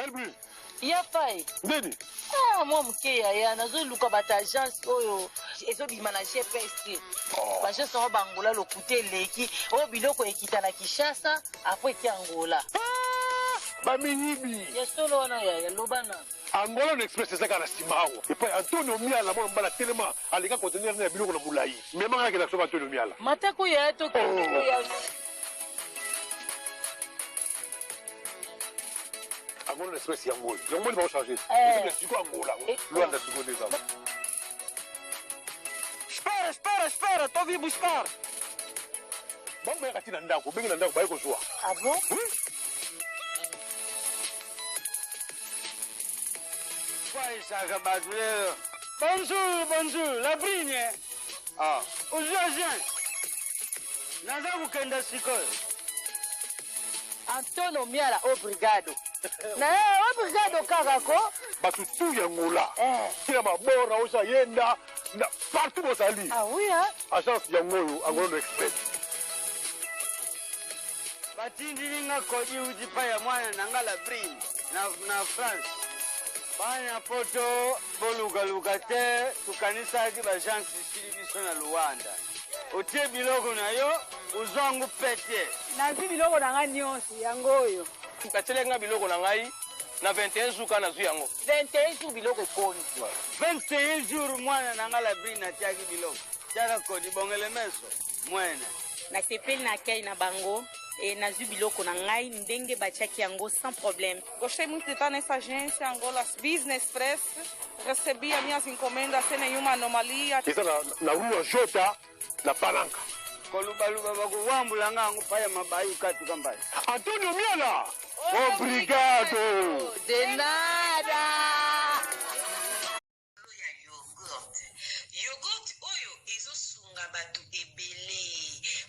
Elbi. Ya fai. Nini? Ah, mwa moke yaya, nazoluka bato agence oyo ezobima na GPS te. Oh. Ba agence yango bangola lokuta eleki. Oyo biloko ekita na Kinshasa, apres eki Angola. Ah, bamiyibi. Ya solo wana yaya, loba na. Angola na express eza kaka na nsima awa epai Antonio Miala mwana mobali atelema aleka conteneur na ya biloko na molai mema kaka kenda soba Antonio Miala. Matako yaya tokende. Oh. Angola na express yango oyo yango moni baochange Eh. siko Angola Eh. Luanda siko nde eza Espera, espera, espera, tô vim buscar. Bango bayaka ti na ndako obengi na ndako baye kozwa. Ah bon? Oui. Paisaka bato lelo. Bonjour, bonjour, la brine. Ah, ozwi agent. Naza kokenda sikoyo. Antonio Miala obrigado. Na eh, obrigado kaka ko. Bato tu ya Angola. Eh. Tina mabora oza yenda na partout bozali. Ah oui hein. Agence yango oyo Angola no Express. Batindili nga kodi uti pa ya mwana na nga la brine na, na France. Bana poto bolukaluka te, tukanisaki baagence esili biso na Luanda. Otie biloko na yo, ozwango pete. Nazwi biloko na ngai nyonso, yango oyo. Batielaki nga biloko na ngai na 21 jours kaka nazwi yango. 21 jours biloko ekomi. 21 jours mwana na nga la brine atiaki biloko. Tiaka kodi bongele meso mwene. Nasepeli na accueil na bango et nazwi biloko na ngai ndenge batiaki yango sans problème. Gostei muito de estar nessa agência Angola Business Press. Recebi as minhas encomendas sem nenhuma anomalia. Eza na, na rua Jota na Palanca. Kolubaluba bakuwambula nga yango paya mabayu kati kambayi. Antonio Miala! Obrigado! De nada. Likolo ya yoghurt. Yoghurt oyo ezo sunga batu ebele.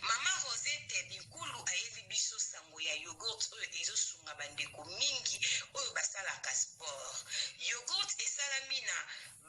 Mama Rosette Binkulu ayeli biso sango ya yoghurt oyo ezo sunga ba ndeko mingi oyo basalaka sport. Yoghurt esalami na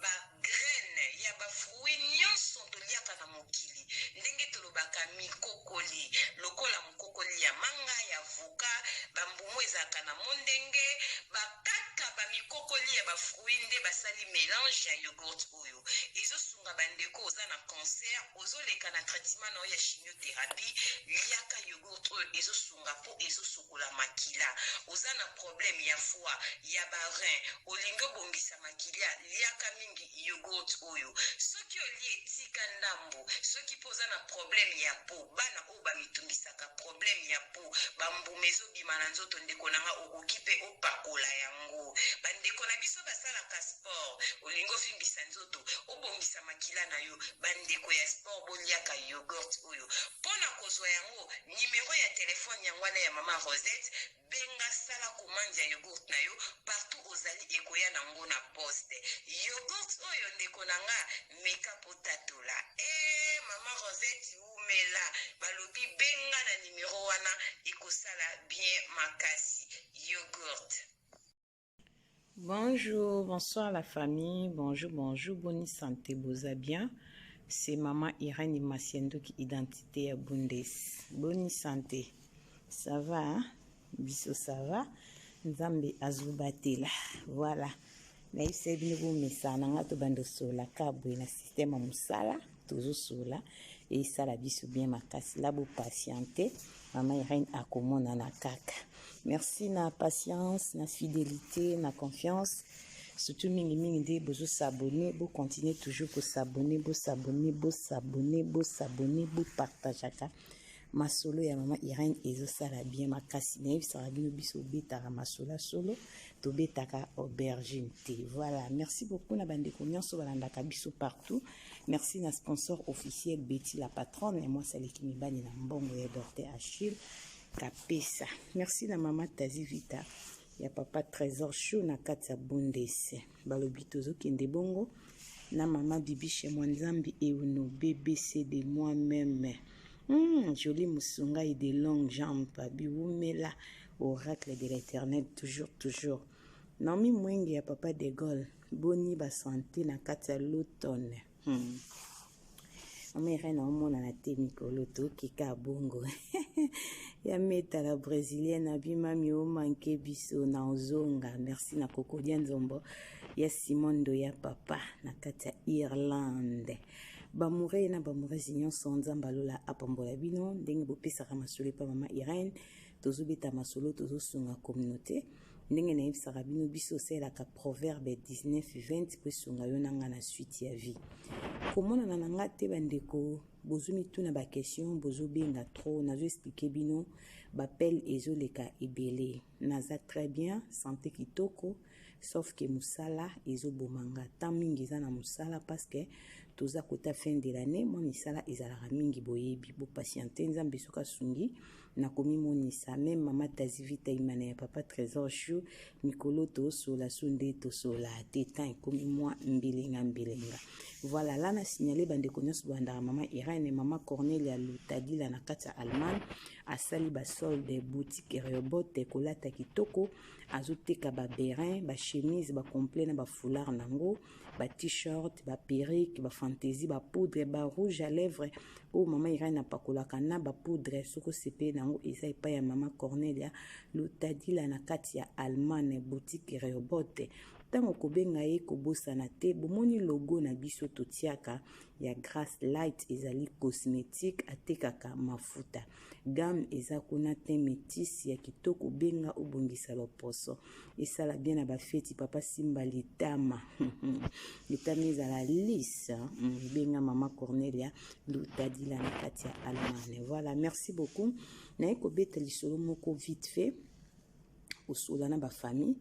ba graines ya ba fruits nionso toliaka na mokili ndenge tolobaka mikokoli lokola mokokoli ya manga, ya avocat, ba mbuma ezalaka na mondenge, ba Kaka ba mikokoli ya ba fruits nde basali melange ya yogourt oyo. Ezo sunga ba ndeko oza na cancer, ozo leka na traitement na yo ya chimiotherapie, liaka yogourt oyo ezo sunga po ezo sokola makila. Oza na problème ya foie, ya ba reins, olingi obongisa makilia, liaka mingi yogourt oyo. Soki olie tika ndambu. Soki pe oza na problème ya peau, bana oyo ba mitungisaka problème ya peau, ba mbuma ezo bima na nzoto ndeko na nga okoki pe opakola yango. Ba ndeko na biso basalaka sport, olingi ovimbisa nzoto, obongisa makila na yo, ba ndeko ya sport boliaka yoghurt oyo. Pona kozua yango, numero ya telephone yango wana ya mama Rosette, benga sala commande ya yoghurt na yo partout ozali ekoya na ngo na poste. Yoghurt oyo ndeko na nga meka po tatola. Eeh mama Rosette Wumela balobi benga na numero wana ekosala bien makasi yoghurt. Bonjour, bonsoir la famille, bonjour, bonjour, boni santé, boza bien. C'est maman Irène Masienduki, identité ya Bundes. Boni santé, ça va, hein? Biso ça va. Nzambe azubatela. Voilà. Nayebisa bino bomesana nga tobanda osola ka boye na système ya mosala tozosola esala biso bien makasi la bopatiente mama Irène akomonana kaka merci na patience na fidélité na confiance surtout mingimingi nde bozosabone bocontinue toujours kosabone bosabone bosabone bosabone bopartageaka masolo ya mama Irène ezosala bien makasi nayebisaka bino biso obetaka masolo ya solo tobetaka aubergine te voilà merci beaucoup na bandeko nyonso balandaka biso partout merci na sponsor officiel Betty la patronne mwasi aleki mibali na mbongo ya Dorte Achille Kapesa merci na mama Tazi Vita ya papa Trésor Chou na kati ya Bundes balobi tozokende bongo na mama Bibiche Mwanzambi Euno BBC de moi-même jolie musungai de longue jambe biwumela oracle de l'éternel toujours toujours Naomi Mwenge ya papa de Gaulle boni ba santé na kati ya Luton Mama Irène aomonana te mikolo tokika bongo. Ya Meta la brésilienne abi mami o manque biso na ozonga. Merci na Kokodia Nzombo ya Simon Ndoya papa na kati ya Irlande. Bamure na bamurezi nyonso Nzambe alola apambola bino ndenge bopesaka masolo epa mama Irène. Tozobeta masolo, tozosunga communauté ndenge nayebisaka bino. Biso osalelaka proverbe 19 20 mpo esunga yo na nga na suite ya vie. Komonana na nga te bandeko, bozomituna baquestion, bozobenga trop, nazo expliquer bino bapele ezoleka ebele. Naza très bien, santé kitoko, sauf ke mosala ezoboma nga temps mingi, eza na mosala parce que toza kota fin de l'année, mwa misala ezalaka mingi. Boyebi, bopatiente, Nzambe soki asungi nakomimonisa. Même mama Tazi Vita Imana ya papa Trésor Chou, mikolo tosola so nde tosola te, temps ekomi mwa mbilinga mbilinga. Voilà, la na signale bandeko nyonso bolandaka mama Irene, mama Cornelia Lutadila na kati ya Allemagne asali basolde, boutique Rehoboth, kolata kitoko, azoteka baberin, bachemise, bacomplet na bafoulard nango, ba-t-shirt, baperruque, bafantaisie, bapoudre, barouge à lèvre oyo mama Irene apakolaka na bapoudre. Soki osepeli nango, eza epai ya mama Cornelia Lutadila na kati ya Allemagne, boutique Rehoboth. Ntango kobenga ye, kobosana te, bomoni logo na biso totiaka ya Grace Light, ezali cosmétique, atekaka mafuta, gamme eza kuna te, métisse ya kitoko. Benga, obongisa loposo esala bien na bafeti. Papa simba litama, litama ezala lisse. Benga mama Cornelia Lutadila na kati ya Allemagne. Voilà, merci beaucoup. Naye kobeta lisolo moko vite fait, kosola na bafamille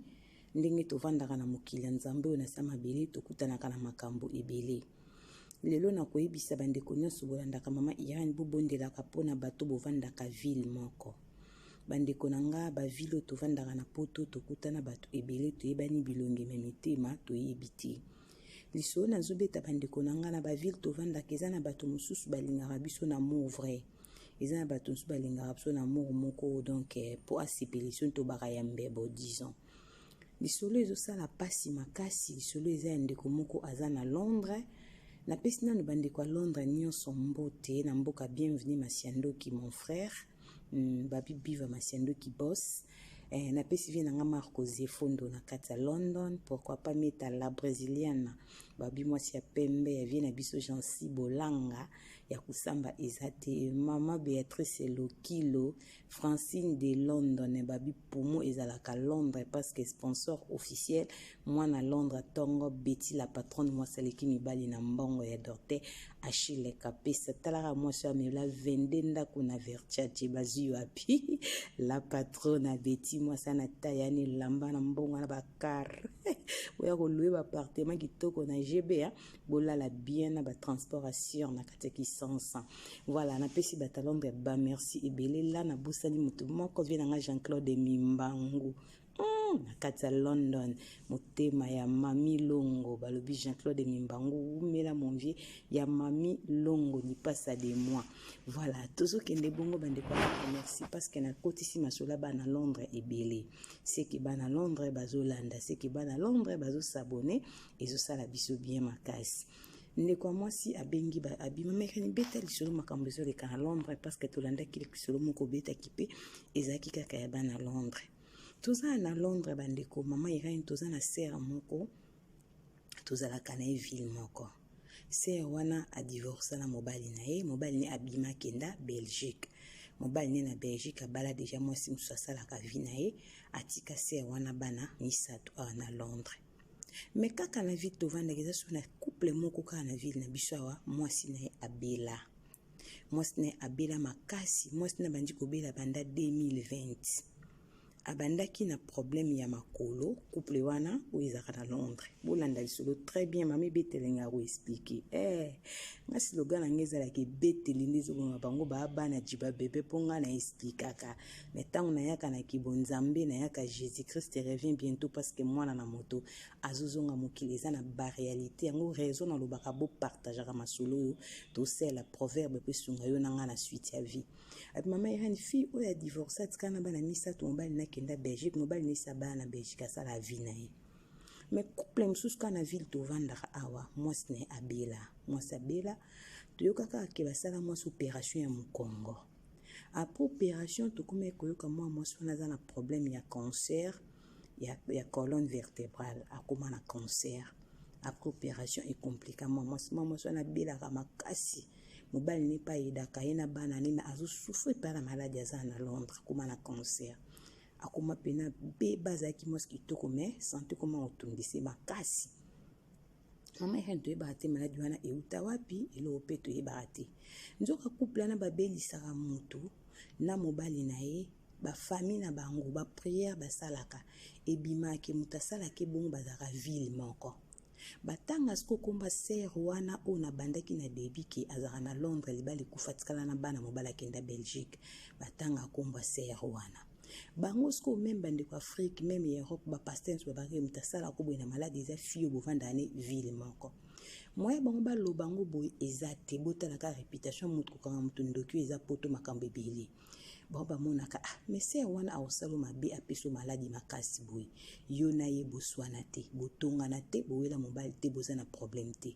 ndenge tovandaka na mokili ya Nzambe oyo na sa mabele, tokutanaka na makambo ebele. Lelo nakoyebisa bandeko nyonso bolandaka mama Irene, bobondelaka mpona bato bovandaka ville moko. Bandeko na nga, bavile oyo tovandaka na Poto, tokutana bato ebele, toyebani bilongi me mitema toyebi te. Lisolo nazobeta, bandeko na nga, na bavile tovandaka, eza na bato mosusu balingaka biso na amour vrai, eza na bato mosusu balingaka biso na amour moko donc mpo asepelisi tobaka ya mbebo, disons. Lisolo ezosala mpasi makasi. Lisolo eza ya ndeko moko aza na Londres. Napesi nano bandeko ya Londres nyonso mbote na mboka. Bienvenu Masiandoki, mon frère, babi biva Masiandoki boss. Napesi vie na nga Marco Zefondo na kati ya London, pourquoi pas Meta la brésilienne, babi mwasi ya pembe ya vie na biso Jansi Bolanga ya kosamba eza te, mama Béatrice Lokilo, Francine de London, babi pumo ezalaka Londres parce que sponsor officiel mwana Londres ntongo, Betty la patronne, mwasi aleki mibali na mbongo ya Dorte Achille Kapesa. Talaka mwasi amela 22 ndako na Versace, bazwi wapi? La patronne Betty, mwasi ana tayani elamba na mbongo na bakar oya kolouer baappartement kitoko na GBA, bolala bien na batransport assure na kati ya Kisansa. Voilà, napesi bato ya Londres bamerci ebele. La nabosani motu moko, vie nanga Jean-Claude Mimbangu na kati ya London, motema ya mami Longo, balobi Jean-Claude Mimbangu umela, mon vieux ya mami Longo, lipasa de moi. Voilà, tozokende bongo bandeko. Merci parce que nakotisi masolo ya bana Londres ebele, seke bana Londres bazolanda, seke bana Londres bazosabone, ezosala biso bien makasi. Ndeko ya mwasi abengi, abima mekani, beta lisolo makambo ezoleka na Londres, parce que tolandaki lisolo moko obetaki mpe ezalaki kaka ya bana Londres. Toza na Londres, bandeko, mama Irene, toza na sœur moko, tozalaka na ye ville moko. Sœur wana adivorsa na mobali na ye. Mobali ne abima, akenda Belgique. Mobali ne na Belgique abala déjà mwasi mosusu, asalaka vie na ye, atika sœur wana bana misato awa na Londres. Mais kaka na ville tovandaka, eza so na couple moko kaka na ville na biso awa, mwasi na ye abela, mwasi na ye abela makasi. Mwasi na bandi kobela banda 2020, abandaki na problème ya makolo. Couple wana oyo ezalaka na Londres, bolanda lisolo très bien, mama ebetelenga koexpliquer. Nga slogan na nga ezalaka ebeteli nde ezoboma bango baa bana jiba bebe, mpo nga na expliquaka. Mais ntango nayaka na kibonzambe, nayaka Jésus Christ revient bientôt, parce que mwana na moto azozonga mokili, eza na baréalité yango. Raison nalobaka, bopartageaka masolo oyo, tosala proverbe mpo esunga yo na nga na suite ya vie. Mama Irene, fille oyo adivorce, atikala na bana misato. Mobali nakenda Belgique, mobali nesi abala na Belgique, asala vie na ye. Mais couple mosusu kaka na ville tovandaka awa, mwasi na ye abela, mwasi abela, toyoka kaka ke basala mwasi opération ya mokongo. Après opération, tokomaki koyoka mwana mwasi wana aza na problème ya cancer ya colonne vertébrale, akoma na cancer. Après opération ecompliqua mwana mwasi. Mwana mwasi wana abelaka makasi, mobali ne mpe ayedaka ye na bana ne, mais azosouffrir mpe na maladie. Aza na Londres, akoma na cancer, akoma pena beba. Azalaki mwasi kitoko, mais santé koma kotungisa makasi. Mama Irene, toyebaka te maladie wana euta wapi, eloko mpe toyebaka te. Nzoka couple wana babelisaka motu na mobali na ye, bafamille na bango, baprière basalaka ebimaki, moto asalaki bongo, bazalaka ville moko. Batanga siko komba sœur wana oyo nabandaki na début ke azalaka na Londres, libala ekufa, tikala na bana, mobali akenda Belgique. Batanga komba sœur wana bango sikoyo, même bandeko Afrique, même ya Europe, bapasteur nyonso babakaki moto asalaka boye na maladie eza fille oyo bovandaka ne ville moko. Moya bango baloba yango boye eza te. Botalaka réputation, moto kokanga moto ndoki oyo eza poto, makambo ebele. Bango bamonaka: ah, mais sœur wana akosala mabe, apesi maladie makasi boye, yo na ye boswana te, botongana te, bowela mobali te, boza na problème te,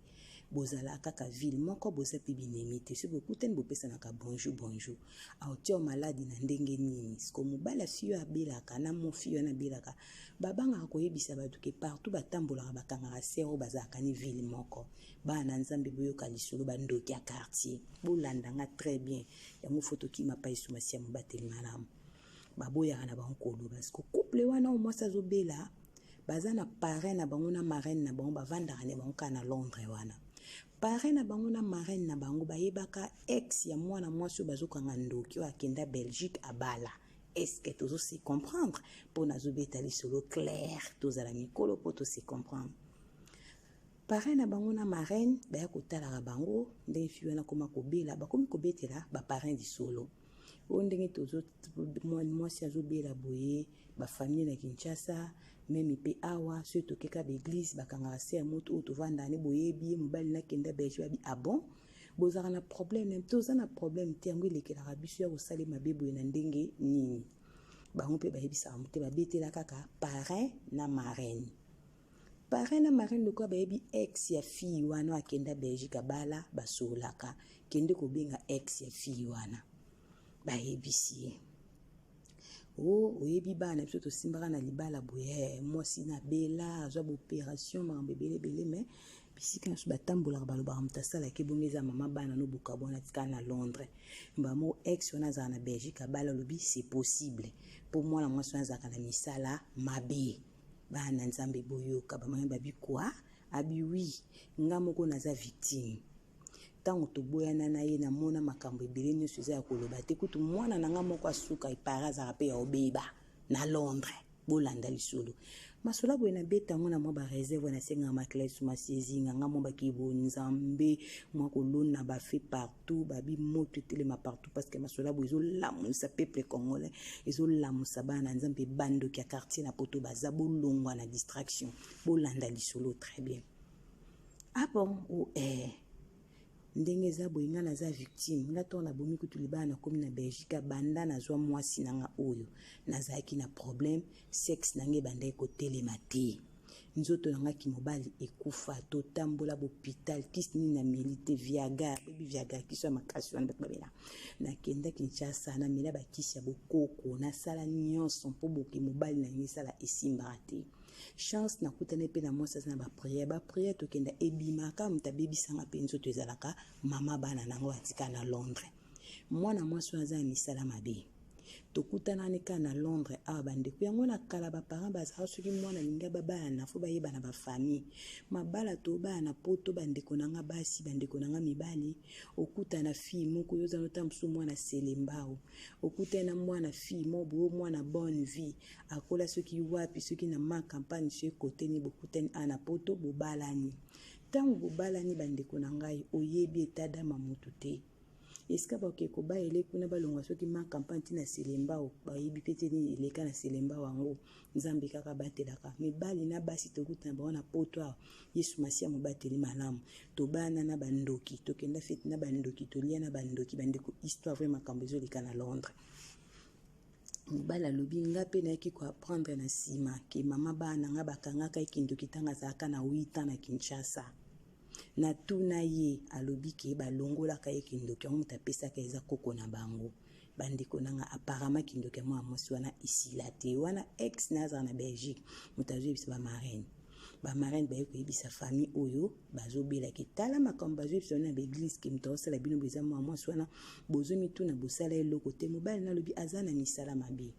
bozala kaka ville moko, boza mpe binemi te, soki bokutani bopesanaka bonjour bonjour, aotia maladie na ndenge nini? Siko mobali afi oyo abelaka na mofi wana abelaka, babangaka koyebisa bato ke partout batambolaka bakangaka sœur oyo bazalaka ni ville moko. Bana na Nzambe, boyoka lisolo. Bandoki ya quartier, bolandanga très bien. Yango fo tokima pa Yesu Masiya mobateli malamu. Baboyaka na bango koloba. Siko couple wana oyo mwasi azobela, baza na parrain na bango na marraine na bango, bavandaka na bango kaka na Londres wana. Parrain na bango na marraine na bango bayebaka ex ya mwana mwasi oyo bazokanga ndoki, oyo akenda Belgique abala. Est-ce tozose comprendre? Mpo nazobeta lisolo clair, tozala mikolo mpo tose comprendre. Parrain na bango na marraine baya kotalaka bango ndenge fille wana koma kobela. Bakomi kobetela baparrain lisolo oyo ndenge tozo mwasi azobela boye, bafamille na Kinshasa, même mpe awa, soki tokeka baéglise, bakangaka se ya moto oyo tovanda ne, boyebi ye, mobali nakenda Belgique. Babi: ah bon, bozalaka na problème? Toza na problème te, yango elekelaka biso ya kosala mabe boye na ndenge nini? Bango mpe bayebisaka mo te, babetela kaka parrain na marraine. Parrain na marraine, lokola bayebi ex ya fille wana akenda Belgique abala, basololaka, kende kobenga ex ya fille wana, bayebisi ye: o oyebi bana biso tosimbaka na libala boye, mwasi na bela, azwa baopération, makambo ebele ebele, mais bisika nyonso batambolaka balobaka moto asalaki bongo eza mama bana no bokabwana, tika na Londres. Mbamo ex wana azala na Belgique abala, alobi c'est possible mpo mwana mwasi wana azalaka na misala mabe. Bana na Nzambe, boyoka. Bamama babi kwa abi: oui, nga moko naza victime. Ntango toboyana na ye, namona makambo ebele nyonso eza ya koloba te. Kutu mwana na nga moko asuka epare azalaka mpe ya obeba na Londres. Bolanda lisolo. Masolo boye nabeta yango na mwa baréserve, nasengaka maklasi masi ezinga nga mwa bakibo Nzambe, mwa kolona bafe partout, babi moto etelema partout, parce que masolo boye ezolamusa peuple congolais, ezolamusa bana na Nzambe. Bandoki ya quartier na poto baza, bolongwa na distraction, bolanda lisolo très bien. Ah bon, oh, eh. Ndenge eza boye, nga naza victime. Nga ntongo nabomi kutu libala, nakomi na Belgique, banda nazwa mwasi na nga oyo, nazalaki na problème, sexe na nga ebandaki kotelema te, nzoto na nga kimobali ekufa. Totambola bopital, kisi nini nameli te, Viagra, bebi Viagra, kisi ya makasi wana bato babela. Nakenda Kinshasa, namela bakisi ya bokoko, nasala nyonso mpo boke mobali na ngai esala, esimbaka te. Chance, nakutani mpe na mwasi aza na baprière. Baprière tokenda ebimaka, moto abebisanga mpe nzoto ezalaka mama bana nango atika na Londres. Mwana mwasi oyo aza ya misala mabe, tokutanani kaka na Londres awa. Bandeko, yango na kala baparent bazalaka, soki mwana alingi babalana, fo bayeba na bafamille. Mabala tobala na poto, bandeko na nga basi, bandeko na nga mibali, okutana fille moko, oyo oza nota mosusu mwana selembao, okutani na mwana fille moko boye, mwana bonne vie, akola soki wapi, soki na ma campagne, soki koteni, bokutani awa na poto, bobalani. Ntango bobalani, bandeko na ngai, oyebi etadama motu te, esika bakoki kobayele kuna, balongwa soki ma campagne ntina selembao, bayebi mpe te nini eleka na selembao yango. Nzambe kaka abatelaka mibali na basi tokutana bango na poto awa. Yesu Masiya mobateli malamu. Tobana na bandoki, tokenda feti na bandoki, tolia na bandoki. Bandeko, histoire vrai, makambo ezoleka na Londres. Mobali alobi: nga mpe nayaki koapprendre na nsima ke mama bana na nga bakangaka ye kindoki ntango azalaka na 8 ans na Kinshasa. Natuna ye, alobi ke balongolaka ye kindoki yango, moto apesaka eza koko na bango. Bandeko na nga, apparemment kindoki ya mwana mwasi wana esila te. Wana ex na azala na Belgique, moto azoyebisa ba marraine. Ba marraine baye koyebisa famille oyo bazobela ke tala makambo bazoyebisa na ba église ke moto azosala bino boza mwana mwasi wana, bozomituna bosala eloko te. Mobali nalobi aza na misala mabe.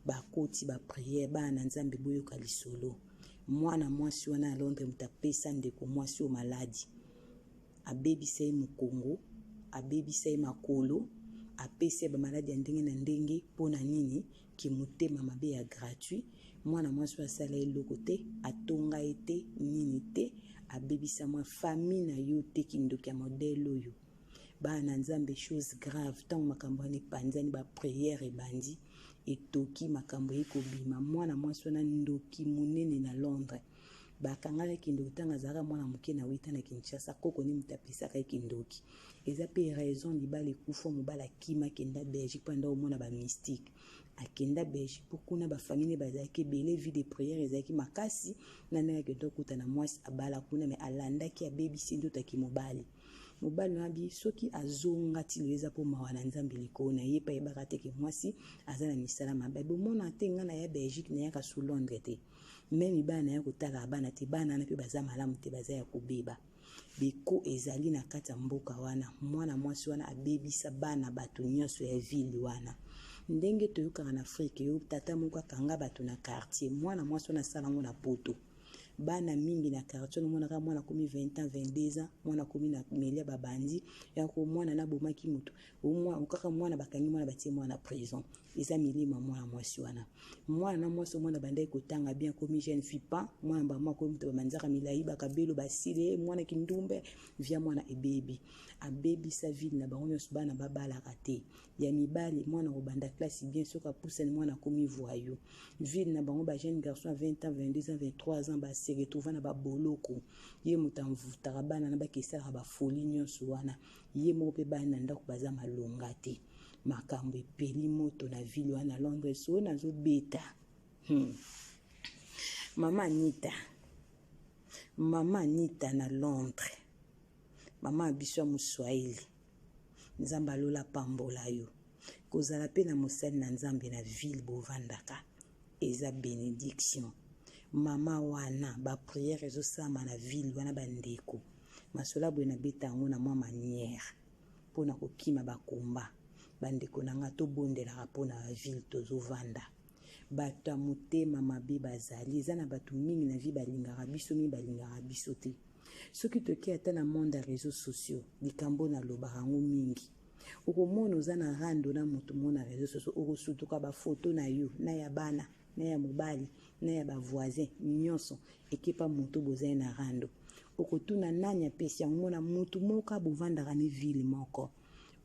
Bakoti ba prière, bana na Nzambe boyoka lisolo. Mwana mwasi wana ya Londres moto apesa ndeko mwasi oyo maladi. Abebisa ye mokongo, abebisa ye makolo, apesa ye bamaladi ya ndenge na ndenge. Mpo na nini? Kimotema mabe ya gratuit. Mwana mwasi oyo asala eloko te, atonga ye te, nini te, abebisa mwa famille na yo te. Kindoki ya modèle oyo, bana na Nzambe, chose grave. Ntango makambo wana epanzani, baprière ebandi, etoki, makambo eye kobima. Mwana mwasi wana ndoki monene na Londres. Bakangaka kindoki ntango azalaka mwana moke na wita na Kinshasa. Koko nde moto apesaka ye kindoki. Eza mpe raison libala ekufa, mobali akima, akenda Belgique mpo anda omona bamystique. Akenda Belgique mpo kuna bafamille bazalaki ebele, vie de prière ezalaki makasi. Na ndenge akenda okutana mwasi abala kuna, me alandaki, abebisi nzoto aki mobali. Mobali wana bi soki azonga ti lelo eza mpo mawa na Nzambe likolo na ye, mpe ayebaka te ke mwasi aza na misala mabe. Bomona te, ngai na ya Belgique, nayaka su Londres te, meme bana ya kotala bana te. Bana wana mpe baza malamu te, baza ya kobeba. Beko ezali na kati ya mboka wana. Mwana mwasi wana abebisa bana bato nyonso ya ville wana. Ndenge toyokaka na Afrike, yo tata moko akanga bato na quartier, mwana mwasi wana asala yango na Poto. Bana mingi na quartier, omonaka mwana akomi 20 ans, 22 ans, mwana akomi na melia babandi yako, mwana nabomaki moto kaka mwana bakangi mwana, batie mwana prison. Eza milimo ya mwana mwasi wana. Mwana na mwasi, mwana bandaki kotanga bien, akomi jeune fille, pan mwana bama akomi moto bamanzaka milai, bakabelo basile mwana kindumbe via mwana ebebi, abebisa ville na bango nyonso. Bana babalaka te ya mibali. Mwana kobanda classe bien, soki apusani, mwana akomi voyou. Ville na bango, bajeune garçon ya 20 ans, 22 ans, 23 ans base retrouva na baboloko. Ye moto amvutaka bana na bakesalaka bafoli nyonso wana. Ye moko mpe bana na ndako baza malonga te. Makambo epeli moto na ville wana Londres oyo nazobeta. Mama Anita, mama Anita na Londres, mama ya biso ya moswahili, Nzambe alola pambola yo. Kozala mpe na mosali na Nzambe na ville bovandaka eza bénédiction. Mama wana, baprière ezosalama na ville wana. Bandeko, masolo boye nabeta yango na mwa manière mpona kokima bakomba. Bandeko na nga, tobondelaka mpona baville tozovanda. Bato ya motema mabe bazali. Eza na bato mingi na vie balingaka biso mingi, balingaka biso te. Soki toki ata na monde ya réseaux sociaux, likambo nalobaka yango mingi, okomona oza na rando na moto mo na réseaux sociaux, okosutuka bafoto na yo na ya bana na ya mobali na ya bavoisin nyonso ekepa moto bozali na rando. Okotuna nani apesi yango. Mona motu moko abovandaka ni ville moko,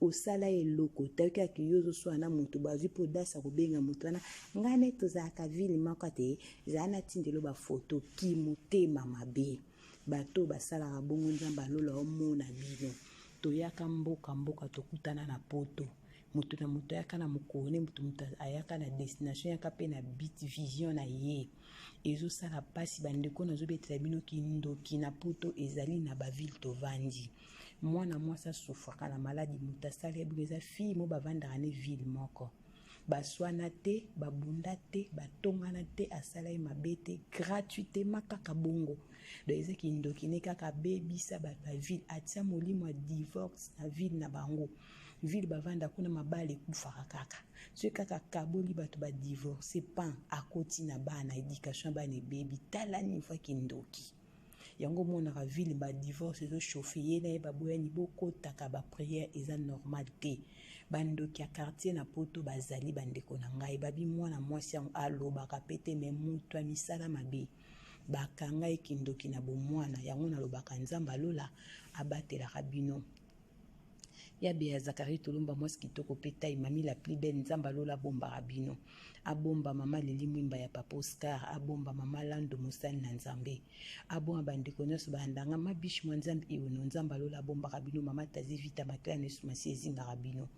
osala eloko te, oki yo ozoswana na moto, bazwi mpo dasa kobenga moto wana: ngai nde tozalaka ville moko te, ezala na tindelo bafoto. Ki motema mabe, bato basalaka bongo, Nzambe alola omona bino. Toyaka mboka mboka, tokutana na Poto. Moto na moto ayaka na mokolo ne, moto moto ayaka na destination, ayaka mpe na but, vision na ye. Ezosala mpasi, bandeko, nazobetela bino kindoki na Poto ezali na baville tovandi. Mwana mwasi asufraka na maladi, moto asali ya bino eza fille mo bavandaka ne ville moko, baswana te, babunda te, batongana te, asala ye mabe te, gratuitement kaka bongo. Donc eza kindoki ne kaka abebisa bato baville, atia molimo ya divorce na ville na bango. Ville bavanda kuna, mabala ekufaka kaka. Soki kaka akaboli bato, badivorce, pan akoti na bana, éducation ya bana ebebi. Tala niveau ya kindoki yango. Omonaka ville badivorce ezochauffe, ye na ye baboyani. Bokotaka baprière, eza normal te. Bandoki ya quartier na Poto bazali. Bandeko na ngai, babi mwana mwasi yango alobaka pe te, me moto ya misala mabe, bakanga ye kindoki na bomwana. Yango nalobaka, Nzambe alola abatelaka bino. Ya Beya Zakari Tolomba, mwasi kitoko mpe tai, mami la plus belle, Nzambe alola abombaka bino. Abomba mama Leli Mwimba ya papa Oscar, abomba mama Lando, mosali na Nzambe, abomba bandeko nyonso bandanga mabishi mwa Nzambe ewono. Nzambe alola abombaka bino. Mama Tazi Vita Makla na Yesu Masi ezingaka bino.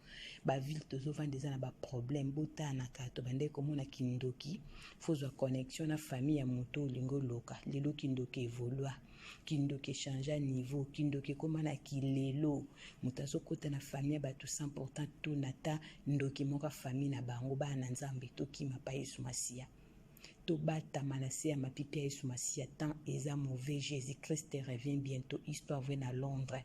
Baville tozovanda eza na baproblème. Botanaka tobandaki komona kindoki, fozwa connexion na famille ya moto olingi oloka. Lelo kindoki evolua. Kindoki echangea niveau, kindoki ekoma na kilelo. Moto azokota na famille ya bato sans pourtant tuna ata ndoki moko ya famille na bango. Bana na Nzambe, tokima pa Yesu Masiya. Tobatama na se ya mapipi ya Yesu Masiya. Temps eza mauvais, Jésus Christ revient bientôt. Histoire vraie na Londres.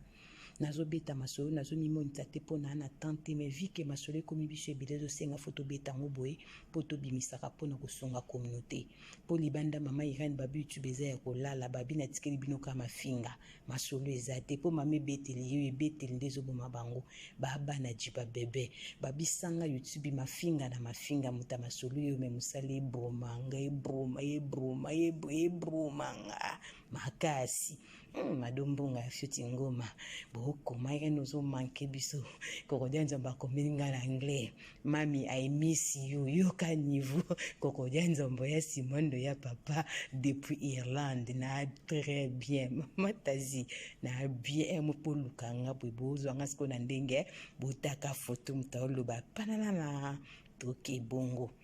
Nazobeta masolo, nazomimonisa te mpo na na temps te, mais vu que masolo ekomi biso ebele, ezosenga fo tobeta yango boye mpo tobimisaka mpona kosunga communauté. Mpo libanda, mama Irene babi, YouTube eza ya kolala. Babi natikeli bino kaka mafinga, masolo eza te mpo mama ebeteli yo, ebeteli nde ezoboma bango. Babana jiba bebe babisanga YouTube mafinga na mafinga, moto ya masolo yo me mosala ebomanga, eboma, eboma, ebomanga makasi. Mado Mbonga ya Fioti Ngoma, bokoma Irene, ozomanke biso. Kokodia Nzambe akomeli nga na anglais: "Mami, I miss you." Yoka niveau Kokodia Nzambo ya Simondo ya papa depuis Irlande na très bien. Mama Tazi na bien mo mpo luka nga boye, bozwanga sikoyo na ndenge botaka foto, moto aoloba pananana, toke bongo.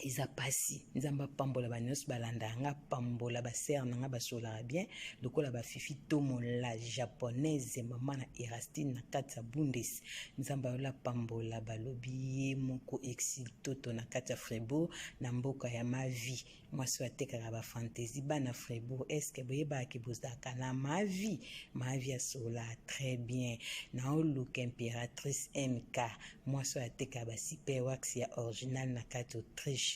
Eza pasi. Nzambe apambola banyonso balandaka nga, pambola basere na nga basolaka bien lokola bafifi tomola japonaise, mama na Erastine na kati ya Bundes. Nzambe ayola pambola. Balobi ye moko Exil Toto na kati ya Fribourg, na mboka ya Mavi, mwasi oyo atekaka bafantaisie. Bana Fribourg, est-ce boyebaka bozalaka na Mavi? Mavi asola très bien. Naoluka Impératrice MK, mwasi oyo atekaka basuper wax ya original na kati Autriche.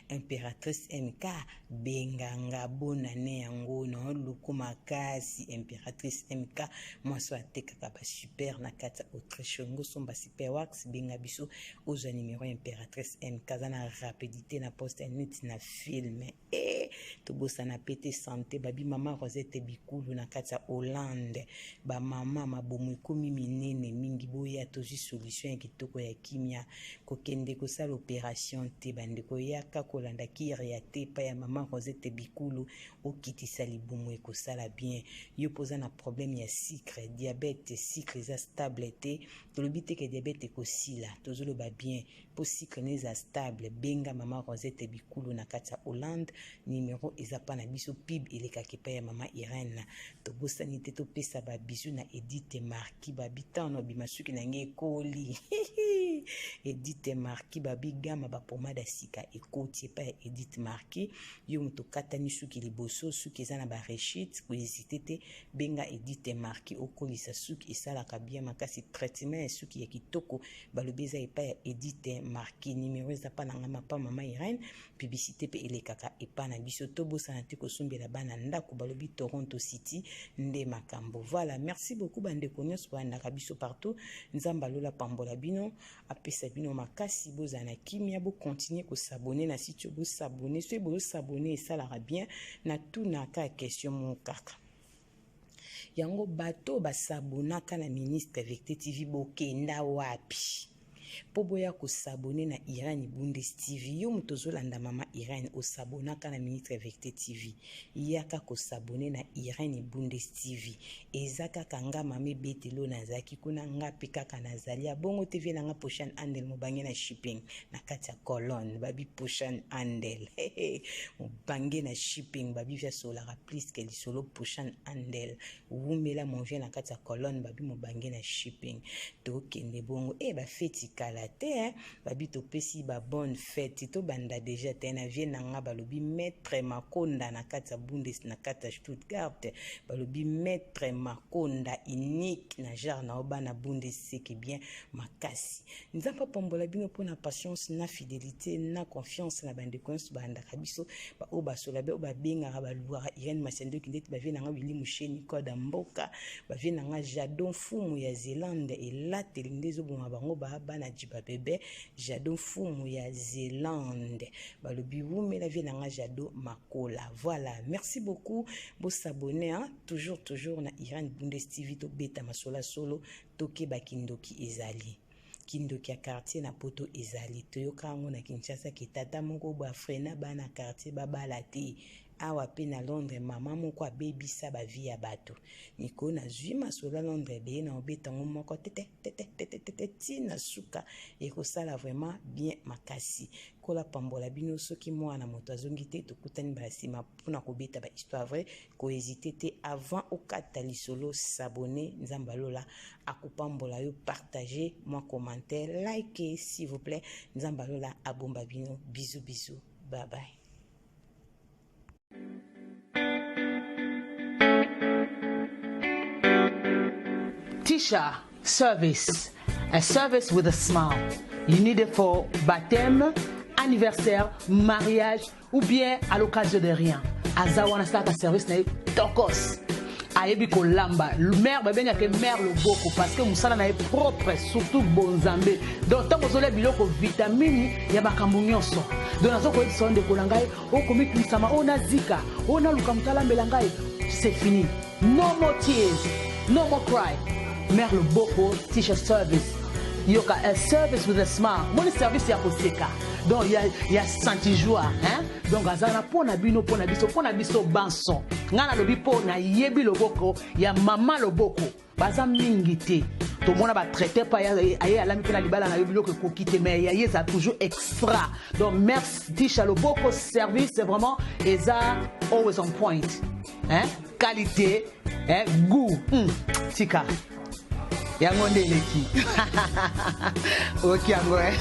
Impératrice MK, benganga bonane yango, naoluku makasi. Impératrice MK, mwasi oyo atekaka basuper na kati ya Autriche, ongo somba super wax, benga biso ozwa numero ya Impératrice MK. Aza na rapidité na poste neti na film. E tobosana pe te santé. Babi mama Rosette Bikulu na kati ya Hollande, bamama mabomo ekomi minene mingi, boya tozwi solution ya kitoko ya kimia. Kokende kosala opération te, bandeko, yaka kolanda kire ya te epai ya mama Rosette Bikulu, okitisa libumu, ekosala bien. Yo mpo oza na problème ya sucre, diabète, sucre eza stable te, tolobi te ke diabète ekosila, tozoloba bien mpo sucre ne eza stable, benga mama Rosette Bikulu na kati ya Hollande, numero eza mpa na biso, pub elekaka epai ya mama Irene. Tobosani te topesa babisu na Edite Marki. Babi ntango bima suki na ngai ekoli. Edite Marki, babi gama bapomade ya sika ekoti epai ya Edite Marki. Yo moto okatani suki liboso, suki eza na barechute, kohésite te, benga Edite Marki, okolisa suki, esalaka bien makasi. Traitement ya suki ya kitoko, balobi eza epai ya Edite Marki, numero eza mpa na nga mapa mama Irene, publicité mpe elekaka epai na biso. Tobosana te kosombela bana ndako, balobi Toronto City nde makambo. Voilà, merci beaucoup bandeko nyonso bolandaka biso partout. Nzambe alola pambola bino, apesa bino makasi, bozala na kimia, bocontinue kos'abonner na site oyo, bos'abonner. Soki bozos'abonner, esalaka bien. Natunaka question moko kaka yango: bato bas'abonnaka na Ministre Vecte TV bokenda wapi mpo boya kos'abonner na Irene Bundes TV? Yo moto ozolanda mama Irene, os'abonnaka na Ministre Vecte TV, yaka kos'abonner na Irene Bundes TV. Eza kaka nga mama ebetelo, nazalaki kuna, nga mpe kaka nazali ya bongo TV na nga Poshan Andel, mobange na shipping na kati ya Colonne. Babi Poshan Andel, mobange na shipping, babi vi asolaka plus ke lisolo. Poshan Andel, wumela mon vieux na kati ya Colonne, babi mobange na shipping. Tokende bongo e bafeti kala te, eh? Babi topesi babonne fête, tobanda déjà te na vie na nga. Balobi maître Makonda na kati ya Bundes, na kati ya Stuttgart, balobi maître Makonda unique na genre na yo. Bana Bundes, seke bien makasi. Nzambe apambola bino mpona patience na fidélité na confiance na bandeko nyonso balandaka biso, baoyo basola be, oyo babengaka, balwaka Irene Masendoki ndeti bavie na nga Wili Musheni code ya mboka, bavie na nga Jadon Fumu ya Zelande, elateli nde ezoboma bango, bana jiba bebe. Jado Fumu ya Zelande, balobi wumela vie na nga Jado Makola. Voilà, merci beaucoup, bos'abonner, hein? Toujours, toujours na Irene Bundes TV. Tobeta masolo solo, tokeba kindoki ezali, kindoki ya quartier na Poto ezali. Toyoka yango na Kinshasa ke tata moko boye afreina bana quartier babala te. Awa pe na Londres mama moko abebisa ba vie ya bato. Mikolo nazwi masolo ya Londres ebele na obeta yango moko tete tete tete tete ti na suka ekosala vraiment bien makasi. Nkolo apambola bino soki mwana moto azongi te tokutani mbala nsima mpona kobeta ba histoire vraie. Ko hésiter te avant okata lisolo s'abonner Nzambe alola akopambola yo partager mwa commentaire like s'il vous plaît Nzambe alola abomba bino bisous bisous bye bye. Tisha Service, a service with a smile. You need it for baptême, anniversaire, mariage ou bien à l'occasion de rien. Aza wana asalaka service na ye tokos. Ayebi kolamba. Mère babengaka ye mère loboko parce que mosala na ye propre surtout bonzambe. Donc ntango ozolia biloko vitamine ya makambo nyonso. Donc nazo koyebisa yo ndeko na ngai okomikilisama oyo nazika oyo naluka moto alambela ngai c'est fini. No more tears, no more cry. Mère loboko tisha service. Yoka a service with a smile. Moni service ya koseka. Donc ya ya senti joie, hein? Donc azana pona bino pona biso pona biso banso. Nga nalobi po na yebi loboko ya mama loboko. Baza mingi te. Tomona ba traité pa aye alami pe na libala na yo biloko ekoki te mais ya ye eza toujours extra. Donc merci Tisha Loboko service c'est vraiment eza always on point. Hein? Qualité, hein? Goût. Tika. Yango nde eleki. Oki yango eh.